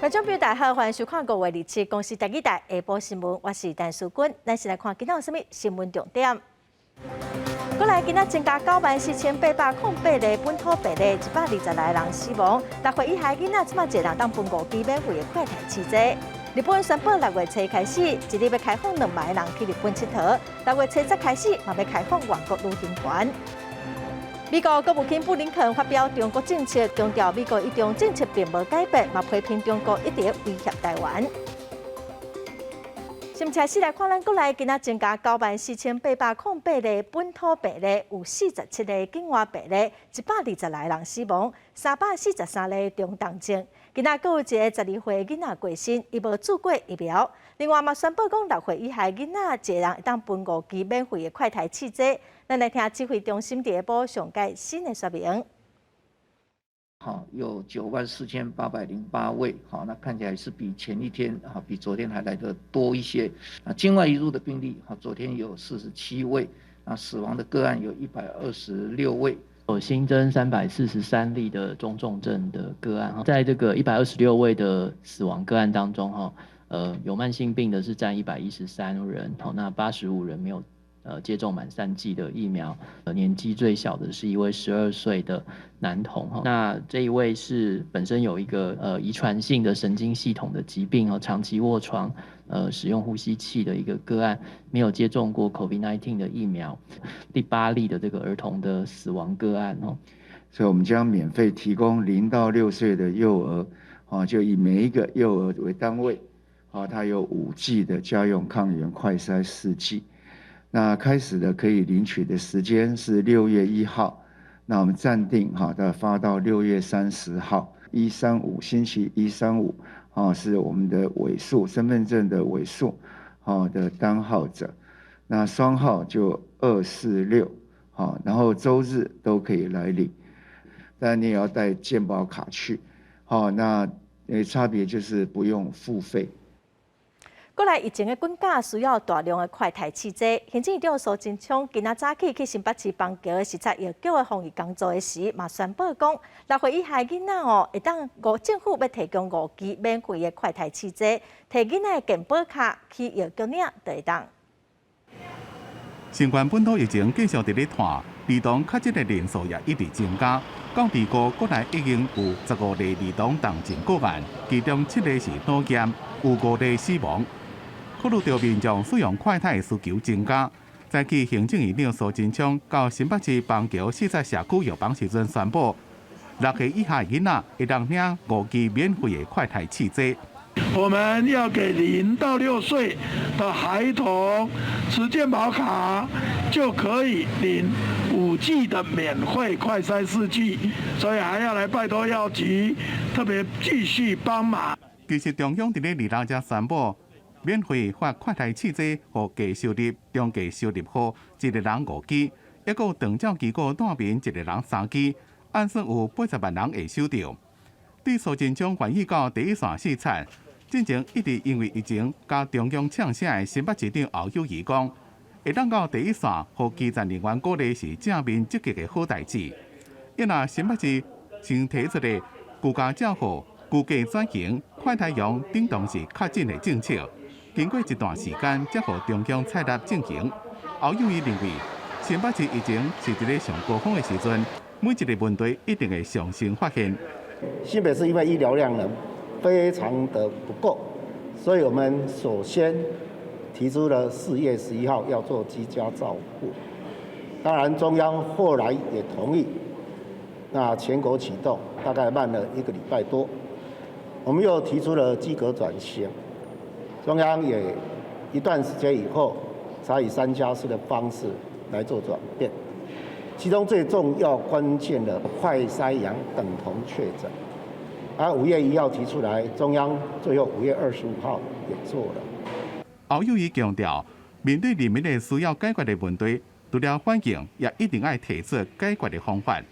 觀眾朋友大家好，歡迎收看5月27公視台語台下晡新聞，我是陳淑君。咱先來看今仔有啥物新聞重點。過來今仔增加94,808例本土病例，126人死亡。6歲以下囡仔這馬一人當分五支免費的快篩試劑。日本宣布六月初開始，一日欲開放2萬人去日本𨑨迌。六月初十開始，嘛欲開放外國旅行團。美國國務卿布林肯發表中國政策，強調美國一中政策並無改變，嘛批評中國一直威脅台灣。新聞開始來看，咱國內今仔增加94,808例本土病例，有47例境外病例，126人死亡，343例中重症。今仔閣有一个12歲囡仔過身，伊無注過疫苗。另外嘛宣布講，六歲以下囡仔一个人會當分五支免費的快篩試劑。咱來聽指揮中心佇下晡上蓋新的說明。好，有94,808位，好，那看起來是比前一天，哈，比昨天還來得多一些。啊，境外移入的病例，哈，昨天有47位，啊，死亡的個案有126位。有新增343例的中重症的個案，在這個126位的死亡個案當中，哈，有慢性病的是佔113人，好，那85人沒有接種滿三劑的疫苗，年紀最小的是一位12歲的男童哈。那這一位是本身有一個遺傳性的神經系統的疾病哦，長期臥床，使用呼吸器的一個個案，沒有接種過 COVID-19 的疫苗。第八例的這個兒童的死亡個案哦。所以我們將免費提供0到6歲的幼兒，啊，就以每一個幼兒為單位，啊，他有五劑的家用抗原快篩試劑。那開始的可以領取的時間是6月1號，那我們暫定哈，要發到6月30號，一三五星期一三五，啊，是我們的尾數，身份證的尾數，啊的單號者，那雙號就二四六，好，然後週日都可以來領，但你也要帶健保卡去，好，那差別就是不用付費。過來疫情的滾價需要大量的快篩試劑。行政院長蘇貞昌今仔早起去新北市邦橋視察藥局的防疫工作的時，嘛宣布講，六歲以下囡仔哦，會當五政府欲提供五支免費的快篩試劑，提囡仔的健保卡去藥局領就會當。新冠本土疫情繼續佇咧拖，兒童確診的人數也一直增加。到佇五國內已經有15例兒童重症個案，其中七例是腦炎，有五例死亡。考慮到民眾使用快篩的需求增加，早起行政院長蘇貞昌到新北市邦橋視察社區藥房時陣宣布，六歲以下囡仔會當領五支免費的快篩試劑。我們要給0到6歲的孩童持健保卡，就可以領五劑的免費快篩試劑，所以還要來拜託藥局特別繼續幫忙。其實中央佇咧二六才宣布，免費發快篩試劑予低收入、中低收入戶，一个人五支，抑閣有長照機構帶民一个人三支，按算有80萬人會收著。對蘇貞昌願意到第一線視察，進前一直因為疫情共中央嗆聲的新北市長侯友宜講，會當到第一線予基層人員鼓勵是正面積極的好代誌。伊若新北市先提出的居家照護、居家轉型、快篩陽等當是較緊的政策。經過一段時間，才予中央採納進行。侯友宜認為，新北市疫情是佇咧上高峰的時陣，每一个問題一定會上先發現。新北市因為醫療量能非常的不夠，所以我們首先提出了4月11號要做居家照護。當然中央後來也同意，那全國啟動大概慢了一個禮拜多。我們又提出了居隔轉型。中央也一段時間以後，才以3加4的方式來做轉變。其中最重要關鍵的快篩陽等同確診，而5月1號提出來，中央最後5月25號也做了。侯友宜強調，面對人民的需要解決的問題，除了反應，也一定愛提出解決的方法。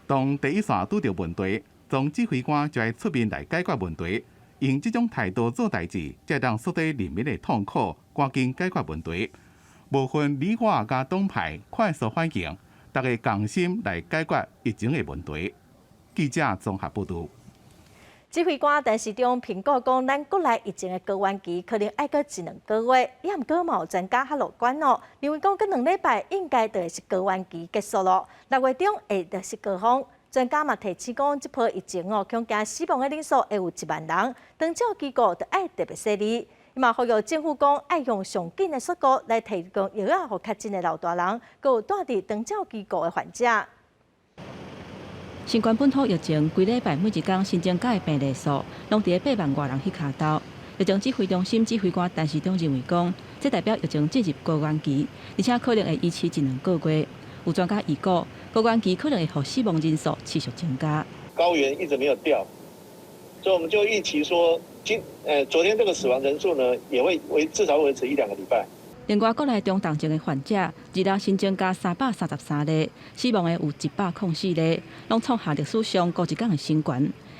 當第一線拄著問題，總指揮官就愛出面來解決問題。用這種態度做代誌，才會當縮短人民的痛苦，趕緊解決問題。無分你我佮黨派，快速反應，大家共心來解決疫情的問題。記者綜合報導。指揮官陳時中評估講，咱國內疫情的高原期可能愛閣一兩個月，也毋過嘛有專家較樂觀哦，認為講閣兩禮拜應該就會是高原期結束咯。六月中會就是高峰。專家嘛提醒講，這波疫情哦，恐驚死亡的人數會有一萬人，長照機構就愛特別細膩。伊嘛呼籲政府講，愛用上緊的速度來提供藥仔，予確診的老大人，閣有蹛佇長照機構的患者。新冠本土疫情，規禮拜每一工新增加的病例數，攏佇咧8萬外人彼跤頭。疫情指揮中心指揮官陳時中認為講，這代表疫情進入高原期，而且可能會維持一兩個月。有專家預估，高原期可能會予死亡人數持續增加。高原一直沒有掉，所以我們就預期說，昨天這個死亡人數呢，也會維至少維持一兩個禮拜。另外，國內中重症的患者，二日新增加333例，死亡的有104例，攏創下歷史上高一工的新高。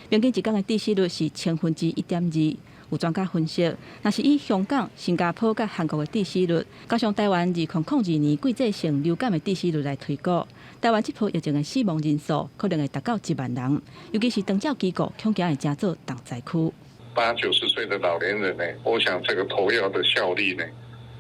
平均一工的致死率是1.2%。有專家分析，若是以香港、新加坡佮韓國的致死率，加上台灣2002年季節性流感的致死率來推估，台灣這波疫情的死亡人數可能會達到1萬人，尤其是長照機構，恐驚會成做重災區。八九十歲的老年人呢，我想這個投藥的效力呢，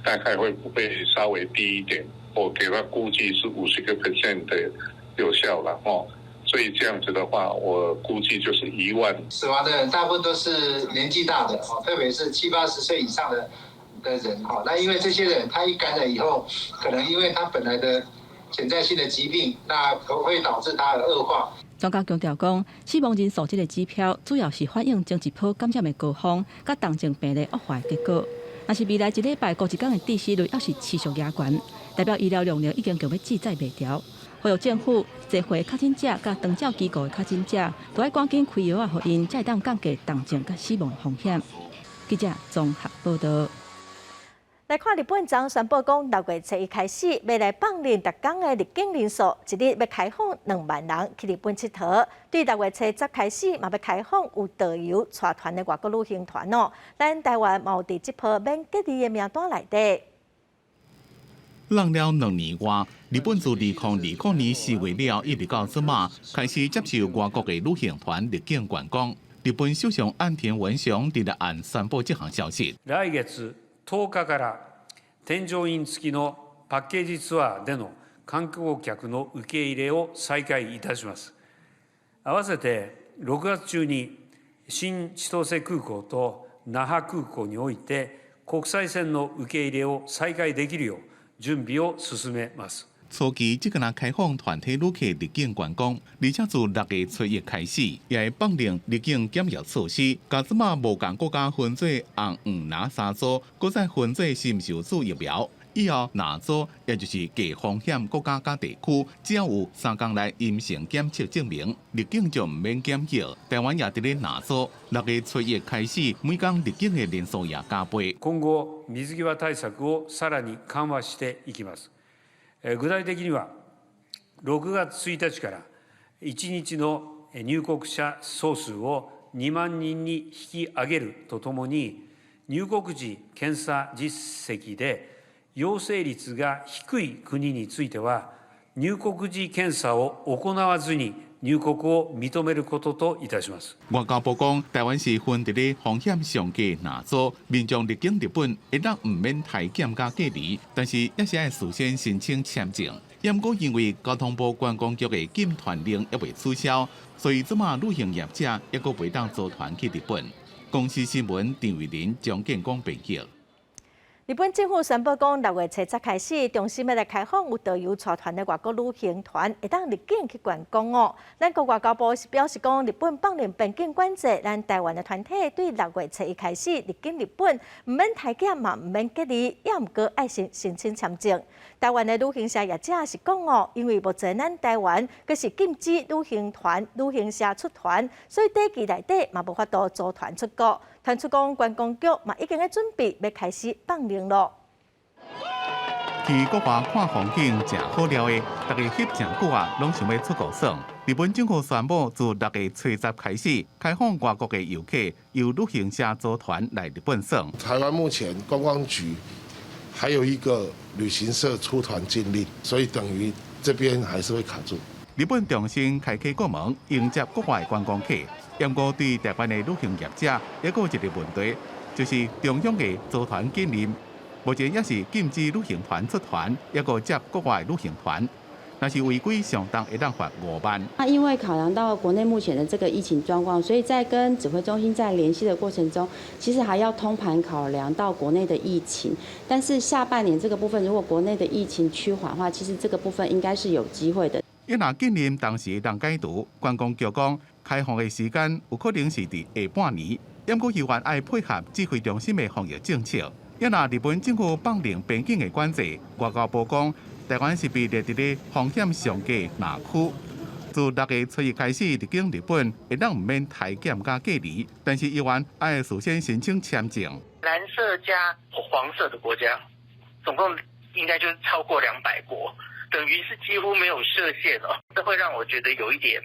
大概會不會稍微低一點？我給他估計是50% 的有效了，哦。所以這樣子的話，我估計就是1萬。死亡的人大部分都是年紀大的，哦，特別是七八十歲以上的人，哈。那因為這些人他一感染以後，可能因為他本來的潛在性的疾病，那會導致他的惡化。專家強調講，死亡人數這個指標主要是反映前一波感染的高峰，佮重症病例惡化的結果。若是未來一禮拜高一工的致死率猶是持續加懸，代表醫療量能已經強欲支載袂牢。呼籲政府社會確診者佮長照機構的確診者，都愛趕緊開藥仔，予𪜶才會當降低重症佮死亡風險。記者綜合報導。來看日本昨宣布講，6月初一開始，欲來放任逐工的入境人數，一日欲開放2萬人去日本𨑨迌。對6月初十開始，嘛欲開放有導遊帶團的外國旅行團哦。咱台灣嘛有佇這波免隔離的名單內底。挵了2年外，日本自2020年4月了，一直到這馬開始接受外國的旅行團入境觀光。日本首相岸田文雄佇日暗宣布這項消息。来月10日から添乗員付きのパッケージツアーでの観光客の受け入れを再開いたします。合わせて6月中に新千歳空港と那覇空港において国際線の受け入れを再開できるよう準備を進めます。初期只干焦開放團體旅客入境觀光，而且自6月初一開始，也會放寬入境檢疫措施。佮這馬無仝國家分做紅、黃、藍三組，閣再分做是毋是有注疫苗。以後藍組，也就是低風險國家佮地區，只要有3工內陰性檢測證明，入境就毋免檢疫。台灣也佇咧藍組，6月初一開始，每工入境的人數也加倍。今後水際対策をさらに緩和していきます。具体的には、6月1日から1日の入国者総数を2万人に引き上げるとともに、入国時検査実績で陽性率が低い国については、入国時検査を行わずに入國を認めることといたします。外交部講，台灣是分佇咧風險上低藍組，民眾入境日本會當毋免體檢佮隔離，但是也是愛事先申請簽證。毋過因為交通部觀光局的禁團令猶未取消，所以這馬旅行業者猶閣袂當組團去日本。公視新聞陳慧琳、張建光編譯。日本政府宣布講，6月初十開始，重新欲來開放有導遊帶團的外國旅行團，會當入境去觀光哦。咱國外交部是表示講，日本放任邊境管制，咱台灣的團體對6月初一開始入境日本，毋免體檢嘛，毋免隔離，也毋過愛先申請簽證。台灣的旅行社業者是講哦，因為目前咱台灣閣是禁止旅行團、旅行社出團，所以短期內底嘛無法度組團出國。傳出講觀光局嘛已經咧準備欲開始放任囉。去國外看風景、食好料的，逐家翕誠久啊，攏想欲出國耍。日本政府宣布，自6月初十開始，開放外國的遊客由旅行社組團來日本耍。台灣目前觀光局還有一個旅行社出團禁令，所以等於這邊還是會卡住。日本重新開啟國門，迎接國外觀光客。毋過對台灣的旅行業者，猶閣有一个問題，就是中央的組團禁令，目前也是禁止旅行團出團，猶閣接國外旅行團。若是違規，上重會當罰5萬。那因為考量到國內目前的這個疫情狀況，所以在跟指揮中心在聯繫的過程中，其實還要通盤考量到國內的疫情。但是下半年這個部分，如果國內的疫情趨緩的話，其實這個部分應該是有機會的。一若禁令當時會當解除，觀光局講開放的時間有可能是佇下半年，毋過猶原愛配合指揮中心的防疫政策。一若日本政府放寬邊境的管制，外交部講，台灣是被列佇咧風險上低藍區。自6月初1開始入境日本，會當毋免篩檢佮隔離，但是猶原愛事先申請簽證。藍色加黃色的國家，總共應該就是超過200國，等於是幾乎沒有設限哦。這會讓我覺得有一點，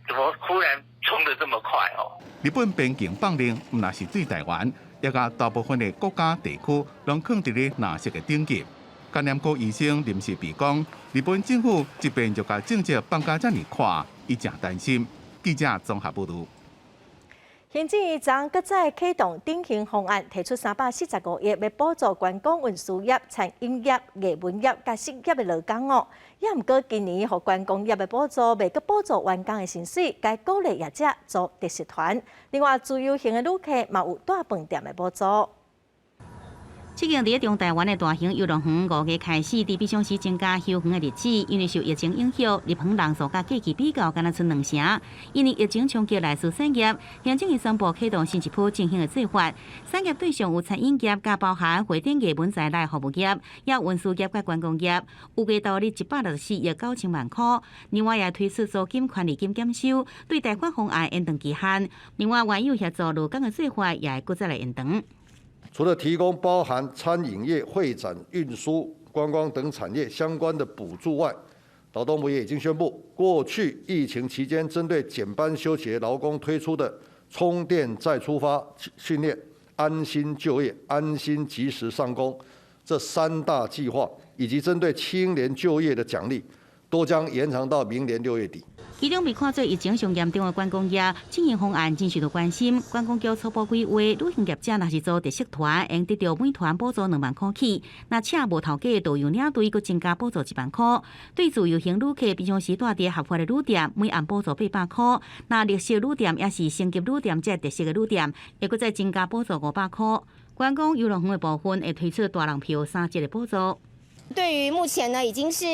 怎麼忽然衝得這麼快哦？日本邊境放寬，毋但是對台灣，也佮大部分的國家地區攏囥佇咧藍色的等級。感染科醫生林氏璧講，日本政府這邊就共政策放甲遮爾寬，伊誠擔心。記者綜合報導。行政院昨閣再啟動振興方案，提出345億，欲補助觀光運輸業、餐飲業、藝文業佮實業的勞工哦。也毋過今年予觀光業的補助，袂閣補助員工的薪水，該鼓勵業者組特色團。另外，自由行的旅客嘛有蹛飯店的補助。這間佇咧中台灣的大型遊樂園5月開始，佇比常時增加休園的日子，因為受疫情影響，入園人數佮過去比較，干焦賰兩成。因為疫情衝擊來自產業，行政院宣布啟動新一波振興的計劃。產業對象有餐飲業，佮包含會展藝文在內服務業，也運輸業佮觀光業，預計投入164億9千萬箍。另外也推出租金權利金減收，對貸款方案延長期限。另外，原有協助勞工的計劃也會閣再來延長。除了提供包含餐飲業、會展、運輸、觀光等產業相關的補助外，勞動部也已經宣布，過去疫情期間針對減班休息勞工推出的充電再出發訓練、安心就業、安心及時上工這三大計劃，以及針對青年就業的獎勵，都將延長到明年6月底。其中被看做疫情上嚴重的觀光業，振興方案真受到關心。觀光局初步規劃，旅行業者若是組特色團，會得著每團補助2萬箍起；若請無頭家的導遊領隊，閣增加補助1萬箍。對自由行旅客，平常時蹛佇合法的旅店，每暗補助800箍；若綠色旅店抑是星級旅店，這特色的旅店，會閣再增加補助500箍。觀光遊樂園的部分會推出大人票3折的補助。對於目前呢，已經是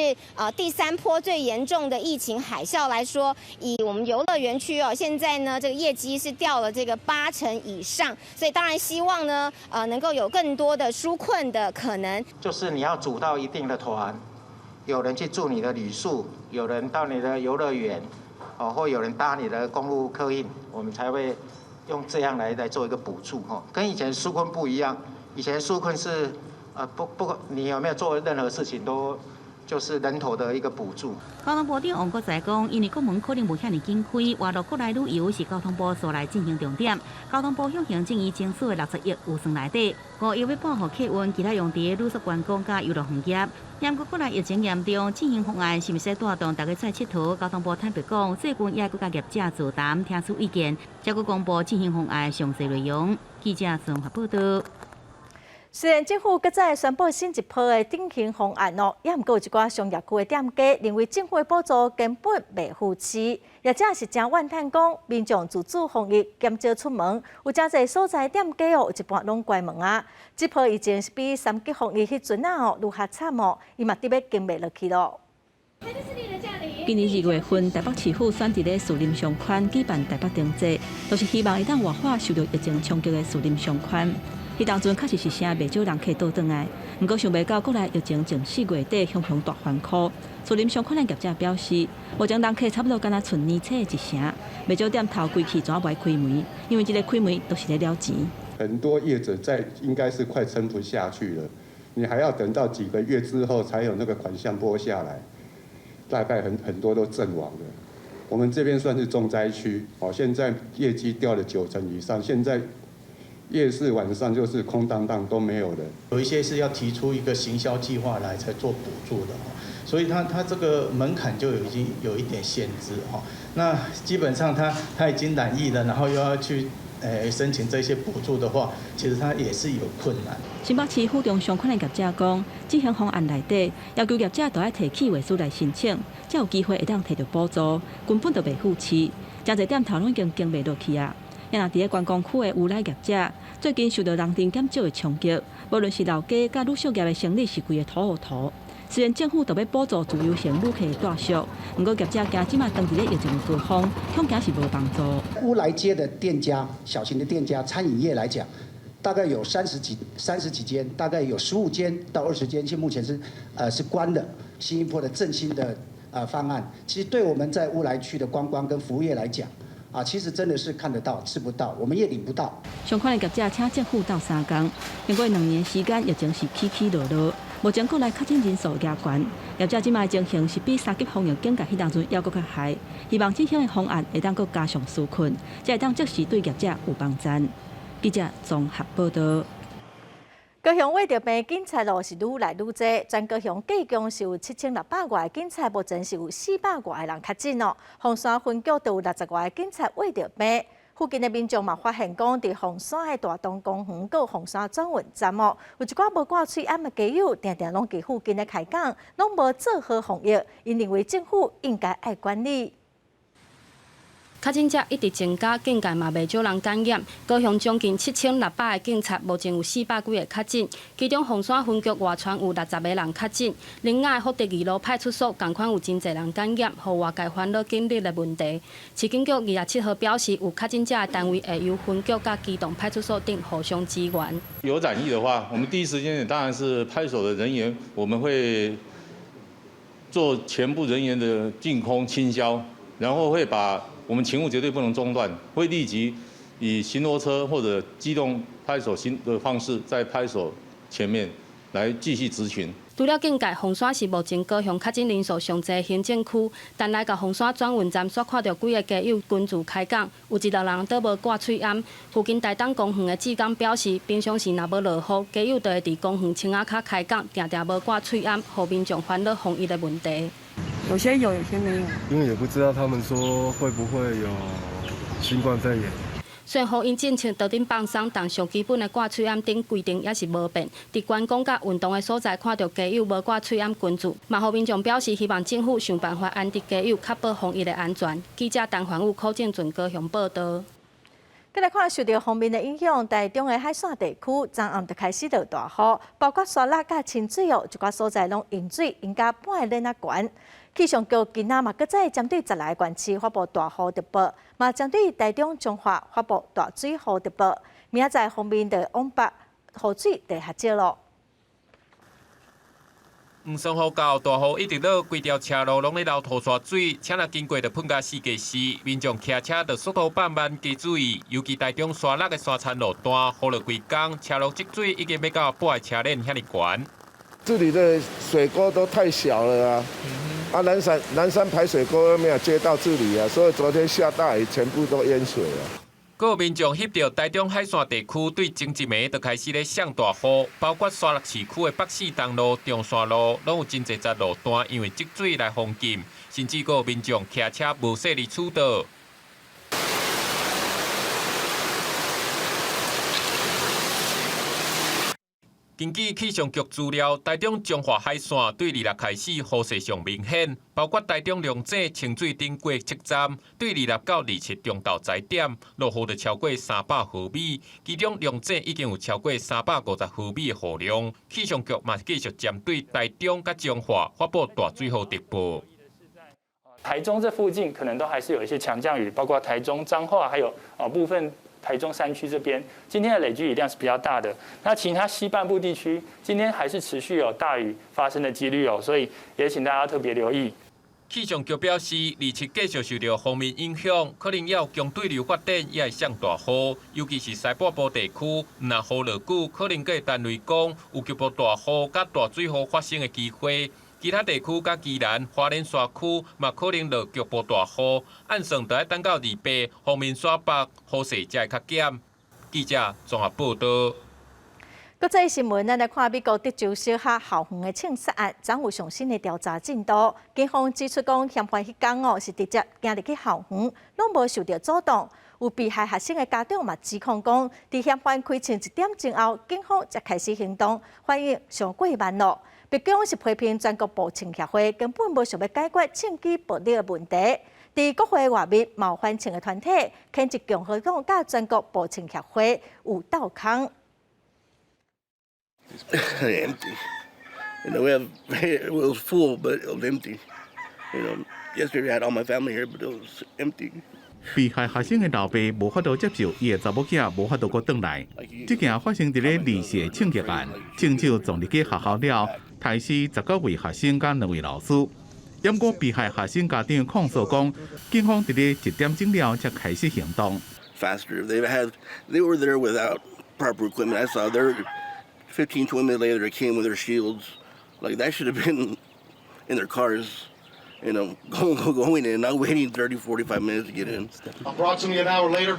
第三波最嚴重的疫情海嘯來說，以我們遊樂園區哦，現在呢這個業績是掉了這個8成以上，所以當然希望呢，能夠有更多的紓困的可能。就是你要組到一定的團，有人去住你的旅宿，有人到你的遊樂園，哦，或有人搭你的公路客運，我們才會用這樣來做一個補助，吼，跟以前紓困不一樣，以前紓困是。不管你有沒有做任何事情，都就是人頭的一個補助。交通部長王國材講，因為國門可能無遐爾緊開，外勞國內旅遊是交通部所來進行重點。交通部向行政院爭取的60億預算內底，5億欲撥予客運，其他用佇旅宿觀光佮遊樂園業。毋過國內疫情嚴重，振興方案是毋是帶動大家出來𨑨迌？交通部坦白講，最近也閣佮業者座談，聽取意見，才閣公布振興方案詳細內容。記者綜合報導。雖然政府閣再宣布新一波的振興方案哦，也毋過有一寡商業區的店家認為政府的補助根本袂赴市，業者是誠怨嘆講，民眾自主防疫減少出門，有誠濟所在店家哦，有一半攏關門啊。這波疫情是比三級防疫彼陣仔哦，愈較慘哦，伊嘛得欲經袂落去囉。今年2月份，台北市府選佇咧士林商圈舉辦台北燈節，就是希望會當活化受著疫情衝擊的士林商圈。彼當陣確實是聲袂少人客倒轉來，毋過想袂到國內疫情從4月底雄雄大反箍。士林商圈的業者表示，目前人客差不多敢若賰年初的一成，袂少店頭規氣全無愛開門，因為這个開門都是咧了錢。很多業者在應該是快撐不下去了，你還要等到幾個月之後才有那個款項撥下來，大概很多都陣亡了。我們這邊算是重災區，哦，現在業績掉了9成以上，現在。夜市晚上就是空蕩蕩都沒有人。有一些是要提出一個行銷計劃來才做補助的，所以他這個門檻就已經有一點限制哈。那基本上他已經染疫了，然後又要去申請這些補助的話，其實他也是有困難。新北市府中相關的業者講，執行方案內底要求業者都愛提計劃書來申請，才有機會會當提著補助，根本就袂赴市。誠濟店頭攏已經經袂落去啊！也若佇咧觀光區的烏來業者，最近受到人丁減少的衝擊，無論是老街佮旅宿業的生意是規个土予塗。雖然政府著欲補助自由行旅客的住宿，毋過業者驚這馬當佇咧疫情的高峰，恐驚是無幫助。烏來街的店家、小型的店家、餐飲業來講，大概有三十幾間，大概有15間到20間，現目前是關的。新一波的振興的方案，其實對我們在烏來區的觀光跟服務業來講，啊，其實真的是看得到，吃不到，我們也領不到。相關的業者請政府鬥相共，經過2年時間，疫情是起起落落，目前國內確診人數也懸。業者這馬情形是比三級防疫警戒彼當陣猶閣較害，希望振興的方案會當閣加上紓困，才會當即時對業者有幫助。記者綜合報道。高雄穢著病警察路是愈來愈濟，全高雄計共是有7600外個警察，目前是有400外個人確診哦。鳳山分局就有60外個警察穢著病，附近的民眾嘛發現講，佇鳳山的大同公園佮鳳山轉運站哦，有一寡無掛喙罨的街友，定定攏佇附近咧開講，攏無做好防疫，𪜶認為政府應該愛管理。確診者一直增加，警界嘛袂少人感染。高雄將近7600個警察，目前有400幾个確診，其中鳳山分局外村有60個人確診。另外，福德二路派出所仝款有真濟人感染，予外界煩惱警力的問題。市警局27號表示，有確診者的單位會由分局佮機動派出所等互相支援。有染疫的話，我們第一時間當然是派出所的人員，我們會做全部人員的淨空清消，然後會把我們勤務絕對不能中斷，會立即以巡邏車或者機動派出所新的方式，在派出所前面來繼續執勤。除了警戒，鳳山是目前高雄確診人數上濟行政區，但來到鳳山轉運站，煞看著幾个街友群聚開講，有一兩人都無掛喙罨。附近大東公園的志工表示，平常時若無落雨，街友就會佇公園青仔跤開講，定定無掛喙罨，予民眾煩惱防疫的問題。有些有，有些沒有。因為也不知道他們說會不會有新冠肺炎。雖然防疫政策當頂放鬆，但上基本的掛喙罨等規定也是無變。佇觀光佮運動的所在，看著街友無掛喙罨群聚，嘛予民眾表示希望政府想辦法安置街友，確保防疫的安全。記者陳環宇、柯正俊高雄報導。閣來看受著鋒面的影響，台中的海線地區，昨暗就開始落大雨，包括沙鹿佮清水哦，一寡所在攏淹水，淹甲半个鏈仔懸。氣象局今仔嘛，閣再針對10个縣市發布大雨特報，嘛針對台中彰化發布大水雨特報。明仔載鋒面就往北，雨水就較少咯。毋爽雨到，大雨一直落，規條車路攏咧流塗沙水，車若經過就噴甲四界是。民眾騎車就速度放慢，加注意，尤其台中沙鹿的沙田路段，雨落規工，車路積水已經欲到半个車輪遐爾懸。這裡的水溝都太小了啊！啊，南山排水溝又沒有接到這裡啊，所以昨天下大雨，全部都淹水了。閣有民眾翕著台中海線地區對前一暝就開始咧降大雨，包括沙鹿市區的北勢東路、中山路，攏有真濟節路段因為積水來封禁，甚至閣有民眾騎車無細膩取道。根據氣象局資料，台中彰化海線對26開始雨勢上明顯，包括台中龍井、清水頂過測站，對26到27中晝十點，落雨就超過300毫米，其中龍井已經有超過350毫米的雨量。氣象局嘛繼續針對台中佮彰化發布大水雨特報。台中這附近可能都還是有一些強降雨，包括台中彰化，還有部分台中山區這邊，今天的累積雨量是比較大的。那其他西半部地區今天還是持續有大雨發生的幾率哦，所以也請大家特別留意。氣象局表示，27繼續受著鋒面影響，可能猶有強對流發展，也會降大雨，尤其是西半部地區，毋若雨落久，可能閣會等雷公，有局部大雨佮大水雨發生的機會。其他地區佮宜蘭、花蓮山區嘛，可能落局部大雨，按算著愛等到28，鋒面煞北，雨勢才會較減。記者綜合報道。國際新聞，咱來看美國德州小學校園的槍殺案，昨有上新的調查進度。警方指出講，嫌犯彼工哦是直接行入去校園，攏無受著阻擋。有被害學生的家長嘛指控講，佇嫌犯開槍一點鐘後，警方才開始行動，反應傷過慢囉。白宮是批評全國步槍協會根本無想欲解決槍支暴力的問題。佇國會外面，嘛有反槍的團體譴責共和黨佮全國步槍協會有鬥空。 Empty. We have it was full, but it was empty. Yesterday I had all my family here, but it was empty. 被害學生的老爸無法度接受，伊的查某囝無法度閣轉來。這件發生佇咧二四的槍擊案，槍手撞入去學校了，刣死19位學生佮兩位老師。毋過被害學生家長控訴講，警方佇咧一點鐘了才開始行動。 Faster. They were there without proper equipment. I saw there 15, 20 minutes later, they came with their shields. Like, that should have been in their cars, going in, not waiting 30, 45 minutes to get in. Approximately an hour later,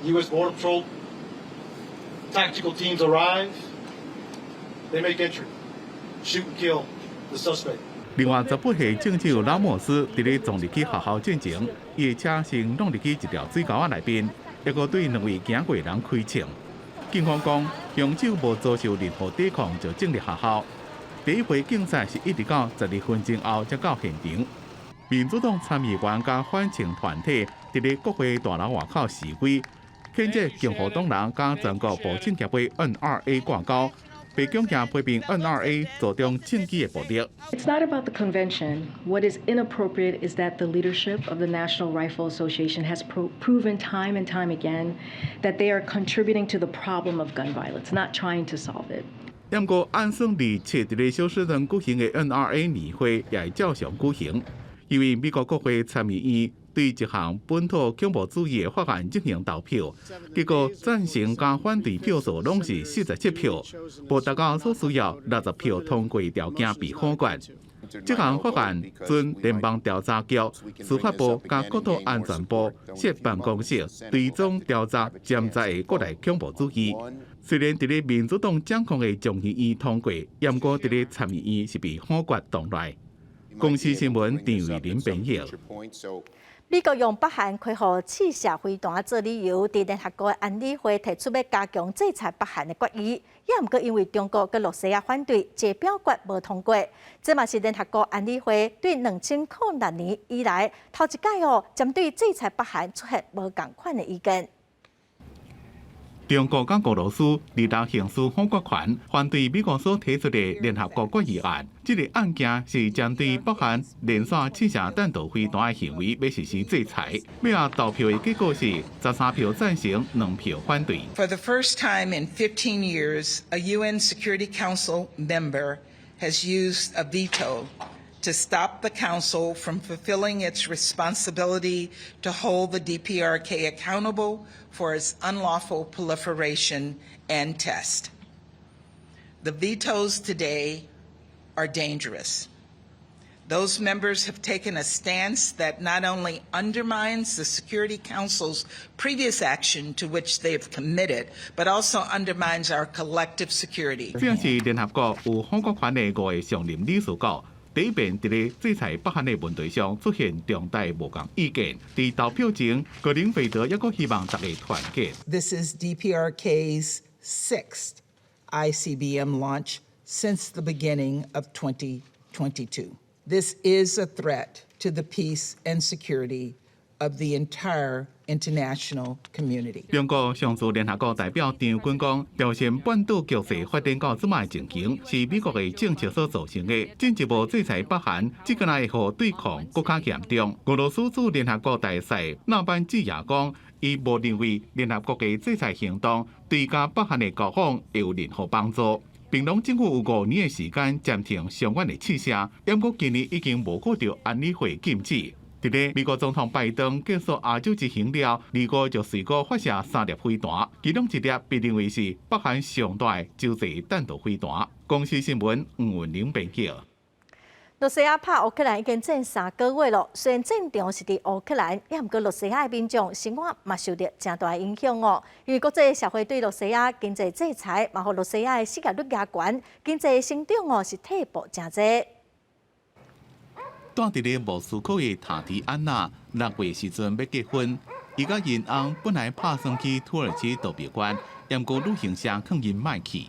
U.S. Border Patrol tactical teams arrive. They make entry, shoot and kill the suspect. 另外，18歲槍手拉莫斯佇咧撞入去學校進前，伊的車先撞入去一條水溝仔內面，抑閣對兩位行過人開槍。警方講，兇手無遭受任何抵抗就進入學校。第一批警察是一直到12分鐘後才到現場。民主黨參議員佮反槍團體佇咧國會大樓外口示威，譴責共和黨人佮全國步槍協會 NRA 掛鈎。白宮也批評 NRA 助長槍支的暴力。 It's not about the convention. What is inappropriate is that the leadership of the National Rifle Association has proven time and time again that they are contributing to the problem of gun violence, not trying to solve it. 毋過，按算27佇咧休斯頓舉行的 NRA 年會也會照常舉行，因為美國國會參議院對一項本土恐怖主義的法案進行投票，結果贊成佮反對票數攏是47票，無達到所需要60票通過條件被否決。這項法案准聯邦調查局、司法部佮國土安全部設辦公室，追蹤調查潛在的國內恐怖主義。雖然佇咧民主黨掌控的眾議院通過，毋過佇咧參議院是被否決擋來。公視新聞陳慧琳編譯。美國用北韓開予試射飛彈做理由，佇聯合國安理會提出欲加強制裁北韓的決議，也毋過因為中國佮羅西亞反對，這個表決無通過。這嘛是聯合國安理會對2006年以來頭一擺哦，針對制裁北韓出現無仝款的意見。中國佮俄羅斯26行使否決權，反對美國所提出的聯合國決議案。這個案件是針對北韓連續試射彈道飛彈的行為，欲實施制裁。尾仔投票的結果是13票贊成，2票反對。 For the first time in 15 years, a UN Security Council member has used a veto to stop the Council from fulfilling its responsibility to hold the DPRK accountable for its unlawful proliferation and test. The vetoes today are dangerous. Those members have taken a stance that not only undermines the Security Council's previous action to which they have committed, but also undermines our collective security. 這是聯合國有否決權的五个常任理事國，第一遍佇咧制裁北韓的問題上出現重大無仝意見。佇投票前，格林費德抑閣希望大家團結。 This is DPRK's sixth ICBM launch since the beginning of 2022. This is a threat to the peace and security of the entire international community. 中國常駐聯合國代表張軍講，朝鮮半島局勢發展到這擺情形，是美國的政策所造成的。進一步制裁北韓，這個會予對抗閣較嚴重。俄羅斯駐聯合國大使納班濟亞講，伊無認為聯合國的制裁行動對佮北韓的交往會有任何幫助。平壤政府有5年的時間暫停相關的試射，毋過今年已經無顧著安理會禁止。佇咧美國總統拜登結束亞洲之行了，25就隨閣發射三粒飛彈，其中一粒被認為是北韓上大的洲際彈道飛彈。公視新聞吳文玲編輯。羅西亞拍烏克蘭已經戰3個月咯，雖然戰場是佇烏克蘭，也毋過羅西亞的民眾生活嘛受著誠大影響哦。因為國際社會對羅西亞經濟制裁，嘛予羅西亞的失業率加懸，經濟成長哦是退步誠濟。住佇咧莫斯科的塔提安娜6月時陣欲結婚，伊佮𪜶翁本來拍算去土耳其度蜜月，毋過旅行社勸𪜶莫去。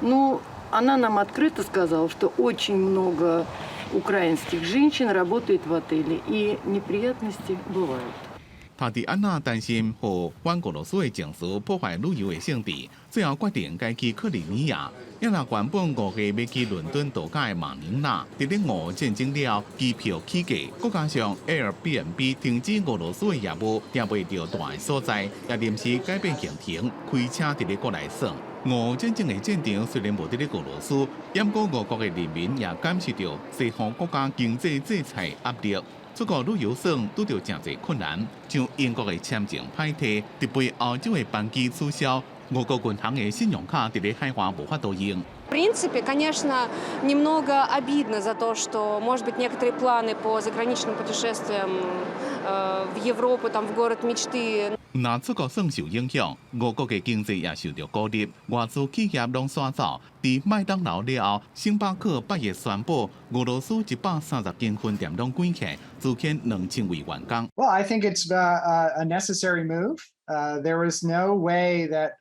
Ну, она нам открыто сказала, что очень много украинских женщин работает в отеле, и неприятности бывают. 塔蒂安娜擔心，予反俄羅斯的情緒破壞旅遊的勝地，最後決定改去克里米亞。抑若原本5月欲去倫敦度假的馬寧娜，佇咧俄烏戰爭了後，機票起價，閣加上 Airbnb 停止俄羅斯的業務，訂袂著蹛的所在，也臨時改變行程，開車佇咧國內耍。俄烏戰爭的戰場雖然無佇咧俄羅斯，毋過俄國的人民也感受著西方國家經濟制裁壓力。出國旅遊耍拄著誠濟困難，像英國的簽證歹提，直飛歐洲的班機取消，俄國銀行的信用卡佇咧海外無法度用。 В принципе, конечно, немного обидно за то, что, может быть, некоторые планы по заграничным путешествиям в Европу, там, в город мечты. 毋但出國耍受影響，俄國的經濟也受著孤立，外資企業攏徙走。佇麥當勞了後，星巴克8月宣布，俄羅斯130間分店攏關起，資遣2000位員工。 Well, I think it's a necessary move. There was no way that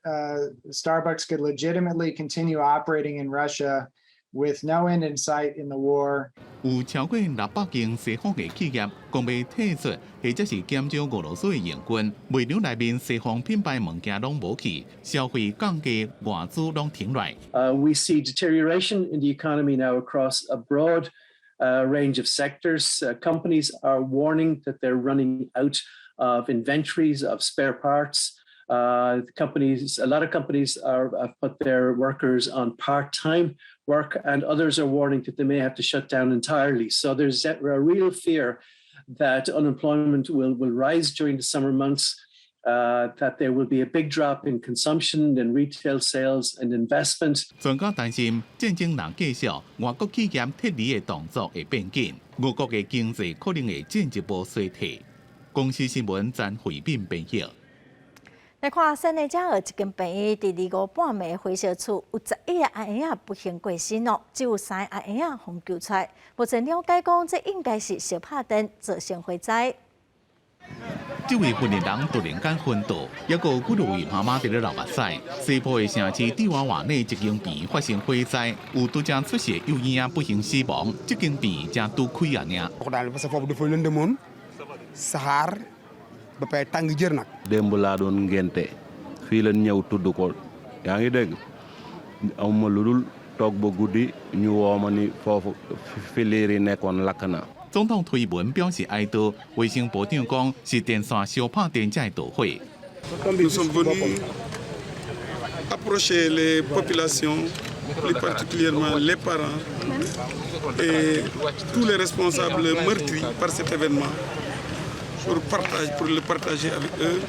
Starbucks could legitimately continue operating in Russia with no end in sight in the war. 有超過600間西方的企業講欲退出，或者是減少俄羅斯的營運。賣場內面西方品牌物件攏無去，消費降低，外資攏停來。 We see deterioration in the economy now across a broad range of sectors. Companies are warning that they're running out of inventories of spare parts. A lot of companies have put their workers on part-time work, and others are warning that they may have to shut down entirely. So there's a real fear that unemployment will rise during the summer months, that there will be a big drop in consumption and retail sales and investment. 專家擔心戰爭若繼續，外國企業撤離的動作會變緊，俄國的經濟可能會進一步衰退。公視新聞詹慧敏編譯。來看塞內加爾一間病院，佇25半暝火燒厝，有11個阿嬰仔不幸過身哦，只有三个阿嬰仔予救出來。目前了解講，這應該是相拍電造成火災。這位婦人突然間昏倒，抑閣有幾落位媽媽佇咧流目屎。西部的城市蒂瓦瓦內一間病院發生火災，有拄才出世的幼嬰仔不幸死亡。這間病院才拄開爾爾。 Parce que foofu dafa lëndëmoon saxaar ba pare tàng jër nag. Démb laa doon ngénte fii lañ ñëw tudd ko yaa ngi dégg amuma lu dul toog ba guddi ñu woo ma ni foofu fi liir yi nekkoon lakk na. 總統推文表示哀悼，衛生部長講是電線相拍電才會導火。 Nous sommes venus approcher les populations, plus particulièrement les parents et tous les responsables meurtris par cet événement, pour le partager avec eux,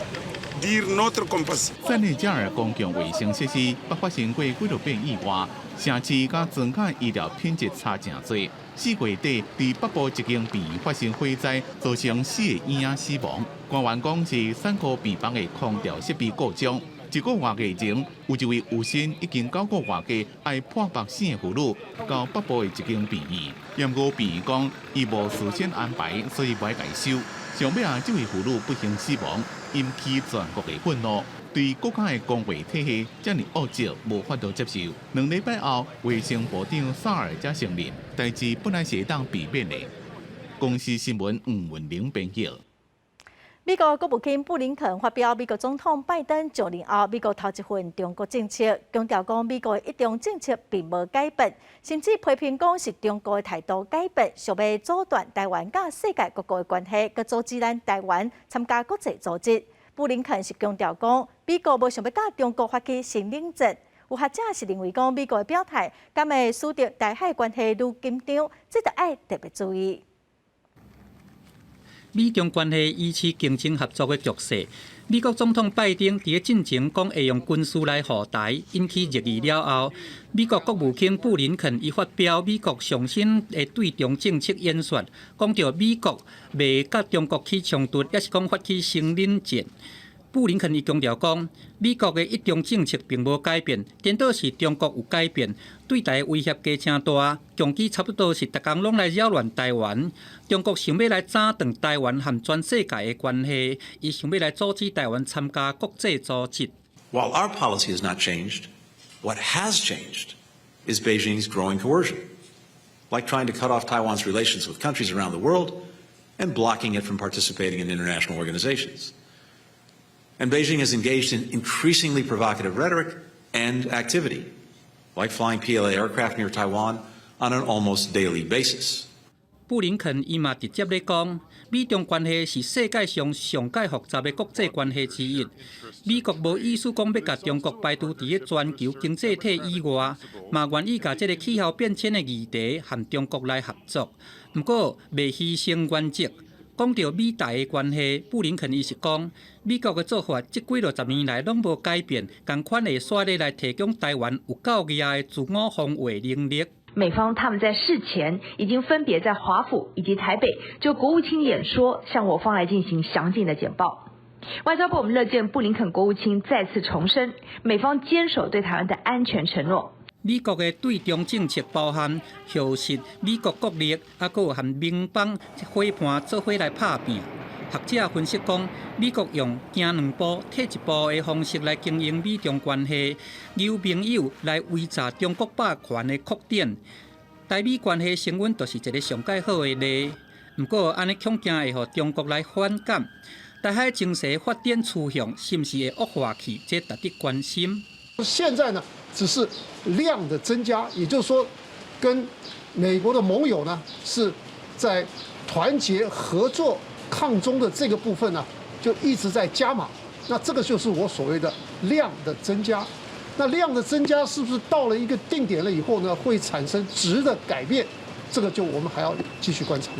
dire notre compassion. 塞內加爾公共衛生設施捌發生過幾落遍意外，城市佮莊腳醫療品質差誠濟。4月底，佇北部一間病院發生火災，造成四个嬰仔死亡。官員講是產科病房的空調設備故障。一個外前，有一位有身已經9個月的愛破腹生的婦女，到北部的一間病院，毋過病院講伊無事先安排，所以無愛共收。上尾啊，這位婦女不幸死亡，引起全國的憤怒。對國家的公衛體系遮爾惡質，無法度接受。2禮拜後，衛生部長薩爾才承認，代誌本來是會當避免的。公視新聞吳文玲編譯。美國國務卿布林肯發表美國總統拜登就任後美國頭一份中國政策，強調講美國的一中政策並無改變，甚至批評講是中國的態度改變，想欲阻斷台灣佮世界各國的關係，閣阻止咱台灣參加國際組織。布林肯是強調講，美國無想欲佮中國發起新冷戰。有學者是認為講，美國的表態敢會使得台海關係愈緊張，這著愛特別注意。美中關係維持競爭合作的局勢，美國總統拜登佇咧進前講會用軍事來護台，引起熱議了後，美國國務卿布林肯伊發表美國上新的對中政策演說，講著美國袂佮中國起衝突，抑是講發起新冷戰。布林肯伊強調講，美國的一中政策並無改變，顛倒是中國有改變，對台威脅加誠大，共機差不多是逐工攏來擾亂台灣。中國想欲來斬斷台灣和全世界的關係，伊想欲來阻止台灣參加國際組織。 While our policy has not changed, what has changed is Beijing's growing coercion, like trying to cut off Taiwan's relations with countries around the world and blocking it from participating in international organizations. And Beijing has engaged in increasingly provocative rhetoric and activity, like flying PLA aircraft near Taiwan on an almost daily basis. 布林肯伊嘛直接咧講，美中關係是世界上上蓋複雜的國際關係之一。美國無意思講欲共中國排除佇咧全球經濟體以外，嘛願意共這個氣候變遷的議題和中國來合作。毋過，袂犧牲原則。講著美台的關係，布林肯伊是講，美國的做法這幾落十年來攏無改變，仝款會煞咧來提供台灣有夠額的自我防衛能力。美方他們在事前已經分別在華府以及台北就國務卿演說向我方來進行詳盡的簡報。外交部我們樂見布林肯國務卿再次重申美方堅守對台灣的安全承諾。美國的對中政策包含核實美國國力，抑閣有和盟邦夥伴做伙來拍拚。學者分析講，美國用行兩步退一步的方式來經營美中關係，由盟友來圍查中國霸權的擴展。台美關係升溫就是一個上蓋好的例。毋過按呢恐驚會予中國來反感。台海情勢發展趨向是毋是會惡化去？這值得關心。現在呢，只是量的增加，也就是說，跟美國的盟友呢是在團結合作抗中的這個部分呢，就一直在加碼。那這個就是我所謂的量的增加。那量的增加是不是到了一個定點了以後呢，會產生質的改變？這個就我們還要繼續觀察。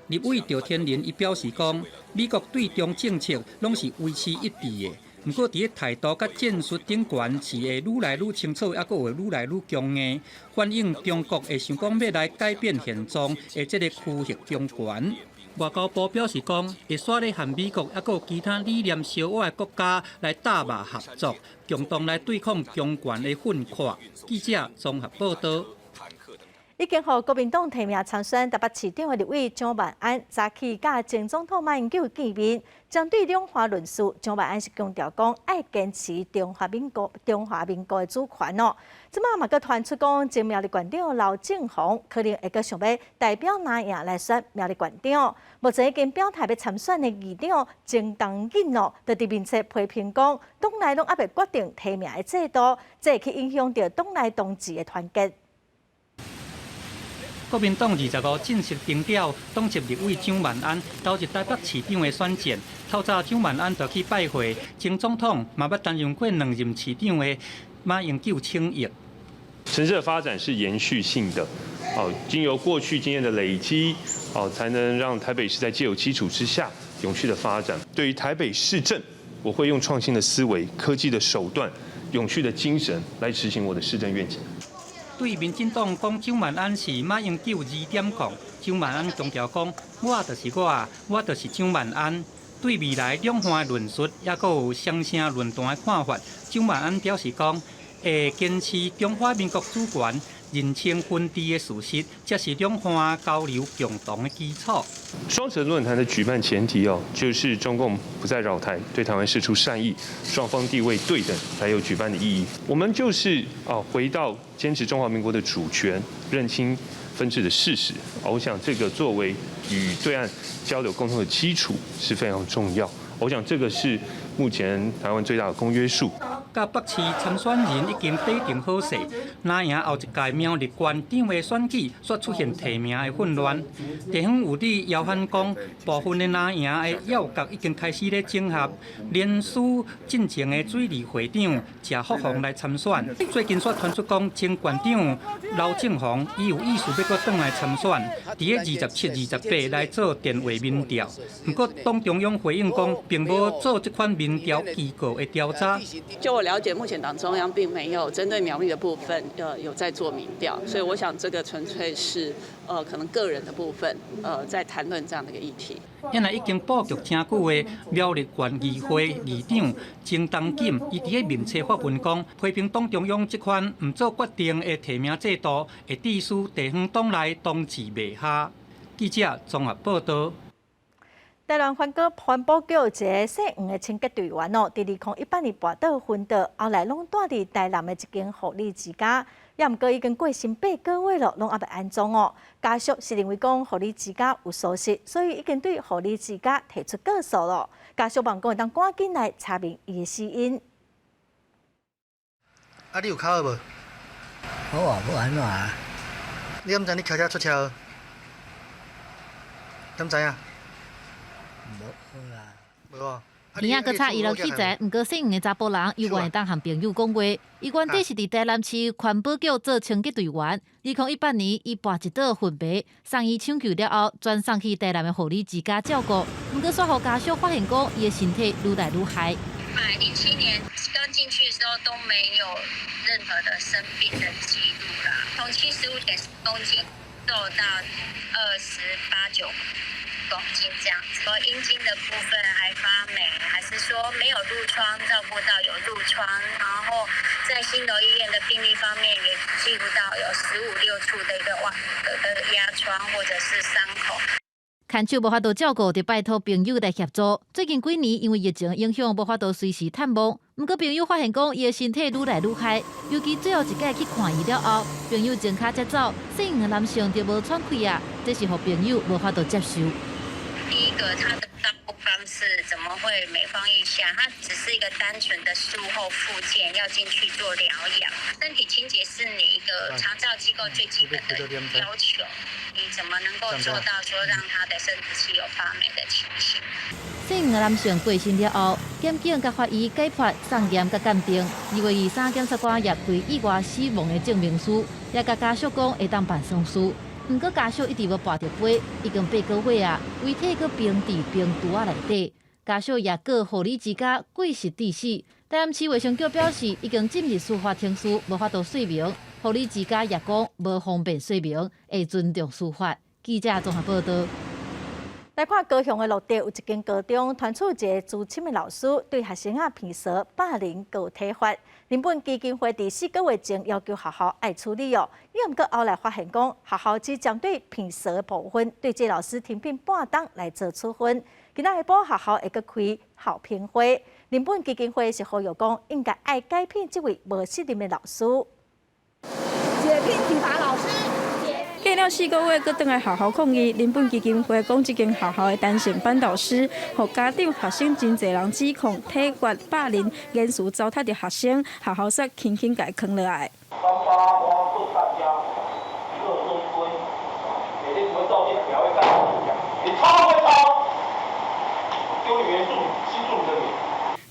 立委趙天麟伊表示講，美國對中政策攏是維持一致的，毋過佇咧態度佮戰術頂懸是會愈來愈清楚，抑閣會愈來愈強硬，反映中國會想講欲來改變現狀的這個區域強權。外交部表示講，會煞咧和美國抑閣有其他理念相倚的國家來搭碼合作，共同來對抗強權的奮擴。記者綜合報導。已經予國民黨提名參選台北市長的立委蔣萬安，早起佮前總統馬英九見面，針對兩岸論述，蔣萬安是強調講愛堅持中華民國中華民國的主權哦。這馬嘛閣傳出講，前苗栗縣長劉政鴻可能會閣想欲代表藍營來選苗栗縣長。目前已經表態欲參選的議長鍾東錦哦，就佇面冊批評講，黨內攏猶未決定提名的制度，這會去影響著黨內同志的團結。國民黨25正式定調，黨籍立委蔣萬安投入台北市長的選戰。透早蔣萬安就去拜會前總統，嘛捌擔任過兩任市長的馬英九請益。城市的發展是延續性的，哦，經由過去經驗的累積，哦，才能讓台北市在既有基礎之下永續的發展。對於台北市政，我會用創新的思維、科技的手段、永續的精神來執行我的市政願景。對民進黨講蔣萬安是馬英九2.0，蔣萬安強調講，我就是我，我就是蔣萬安。對未來兩岸的論述，抑閣有雙城論壇的看法，蔣萬安表示講，會堅持中華民國主權、認清分治的事實，才是兩岸交流共同的基礎。雙城論壇的舉辦前提哦，就是中共不再擾台，對台灣釋出善意，雙方地位對等，才有舉辦的意義。我們就是啊，回到堅持中華民國的主權，認清分治的事實。我想這個作為與對岸交流溝通的基礎是非常重要。我想這個是目前台灣最大的公約數。佮北市參選人已經底定好勢，若贏後一屆苗栗縣長的選舉，煞出現提名的混亂。地方有佇搖喊講，部分的藍營的要角已經開始咧整合，連署進前的水利會長謝福洪來參選。最近煞傳出講，前縣長劉政鴻伊有意思欲閣轉來參選，佇咧27、28來做電話民調。毋過黨中央回應講，並無做這款民調機構的調查。就我了解，目前黨中央並沒有針對苗栗的部分，有在做民調，所以我想這個純粹是，可能個人的部分，在談論這樣的一個議題。因為已經布局誠久的苗栗縣議會議長曾東錦，伊佇咧面冊發文講，批評黨中央這款毋做決定的提名制度，會致使地方黨內同志袂合。記者綜合報道。台南環保局一个姓黃的清潔隊員哦，佇2018年跋倒昏倒，後來攏蹛佇台南的一間護理之家，也毋過已經過身8個月了，攏猶未安葬哦。家屬是認為講護理之家有疏失，所以已經對護理之家提出告訴咯。家屬望講會當趕緊來查明伊的死因。啊，你有跤無？好啊，無按怎啊？你敢知你騎車出車禍？敢知影？無啦。無啊。耳仔閣插醫療器材，毋過姓黃的查埔人猶原會當和朋友講話。伊原底是佇台南市環保局做清潔隊員。2018年，伊跋一倒昏迷，送醫搶救了後，轉送去台南的護理之家照顧。毋過，煞予家屬發現講，伊的身體愈來愈害。 07年剛進去的時候都沒有任何的生病的記錄啦，從75.4公斤瘦到28、9公斤這樣子，說陰莖的部分還發霉，還是說沒有褥瘡，照顧到有褥瘡，然後在新樓醫院的病歷方面也記錄到有15、16處的一個外的壓瘡或者是傷口。牽手無法度照顧，就拜託朋友來協助。最近幾年因為疫情影響，無法度隨時探望。毋過朋友發現講，伊的身體愈來愈害，尤其最後一擺去看伊了後，朋友前跤才走，姓黃的男性就無喘氣啊，這是予朋友無法度接受。第一個，他的照顧方式怎麼會每況愈下？他只是一個單純的術後復健，要進去做療養。身體清潔是你一個長照機構最基本的要求，你怎麼能夠做到說讓他的生殖器有發霉的情形？姓黃的男性過身了後，檢警佮法醫解剖送驗佮鑑定。2月23，檢察官也開意外死亡的證明書，也共家屬講會當辦喪事。毋過家屬一直無跋著杯，已經8個月啊，遺體閣冰佇冰櫥仔內底。家屬也告護理之家過失致死。台南市衛生局表示，已經進入司法程序，無法度說明。護理之家也講無方便說明，會尊重司法。記者綜合報道。來看高雄的蘆竹有一間高中，傳出一个資深的老師對學生仔鼻趖霸凌閣有體罰。人本基金會佇4個月前要求學校愛處理哦，也毋過後來發現講學校只針對鼻趖的部分，對這老師停聘半冬來做處分。今仔下晡學校會閣開校評會，人本基金會是呼籲講應該愛解聘這位無責任的老師。解聘體罰老師。過了4個月，閣轉來學校抗議。人本基金會講，這間學校的陳姓班導師，予家長、學生真濟人指控體罰、霸凌、言辭糟蹋著學生，學校煞輕輕共伊囥落來。三八我祝大家一路順風，每天不會照鏡條會幹你抄會抄，丟你原住新住民的臉。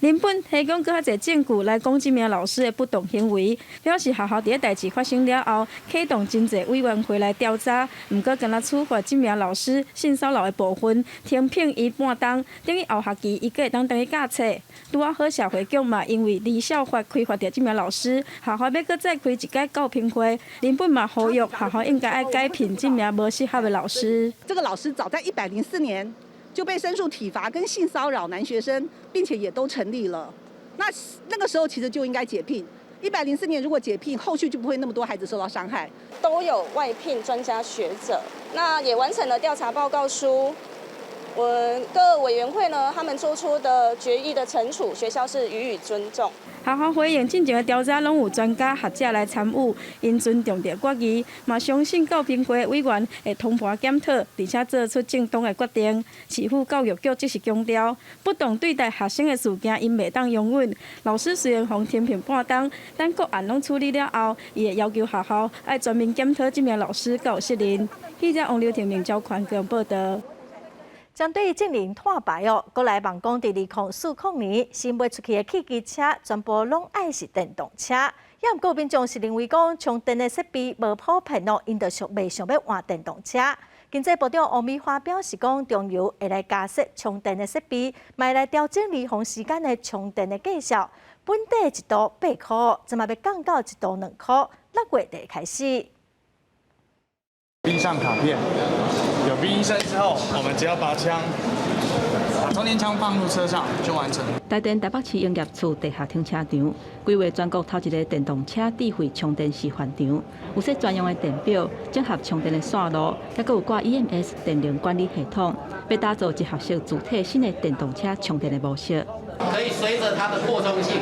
人本提供閣較濟證據來講這名老師的不當行為，表示學校佇咧代誌發生了後，啟動真濟委員會來調查，毋過干焦處罰這名老師性騷擾的部分，停聘伊半冬，等於後學期伊閣會當轉去教冊。拄仔好社會局嘛，因為離校法開罰著這名老師，學校欲閣再開一擺教評會，人本嘛呼籲學校應該愛解聘這名無適合的老師。這個老師早在104年就被申訴體罰跟性騷擾男學生，並且也都成立了。那那個時候其實就應該解聘。104年如果解聘，後續就不會那麼多孩子受到傷害。都有外聘專家學者，那也完成了調查報告書。我各委員會呢，他們做出的決議的懲處，學校是予以尊重。學校回應進前的調查，攏有專家學者來參與，𪜶尊重著決議，嘛相信教評會委員會通盤檢討，而且做出正當的決定。市府教育局則是強調，不當對待學生的事件，𪜶袂當容忍。老師雖然予停聘半冬，等各案攏處理了後，伊會要求學校愛全面檢討這名老師敢有責任。記者王劉婷、明昭寬報道。針對節能碳排哦，閣來望講，佇2040年新賣出去的汽機車全部攏愛是電動車。也毋過民眾是認為講，充電的設備無普遍哦，𪜶就袂想欲換電動車。經濟部長王美花表示講，中油會來加設充電的設備，嘛會來調整離峰時間的充電的價數。本底一度8箍，這馬欲降到一度2箍，6月就會開始。逼上卡片，有逼醫生之後，我們只要把槍，把充電槍放入車上就完成。台電台北市營業處地下停車場規劃全國頭一個電動車智慧充電示範場，有設專用的電表，整合充電的線路，抑閣有掛 EMS 電能管理系統，欲打造一合式主體新的電動車充電的模式。可以隨著它的擴充性，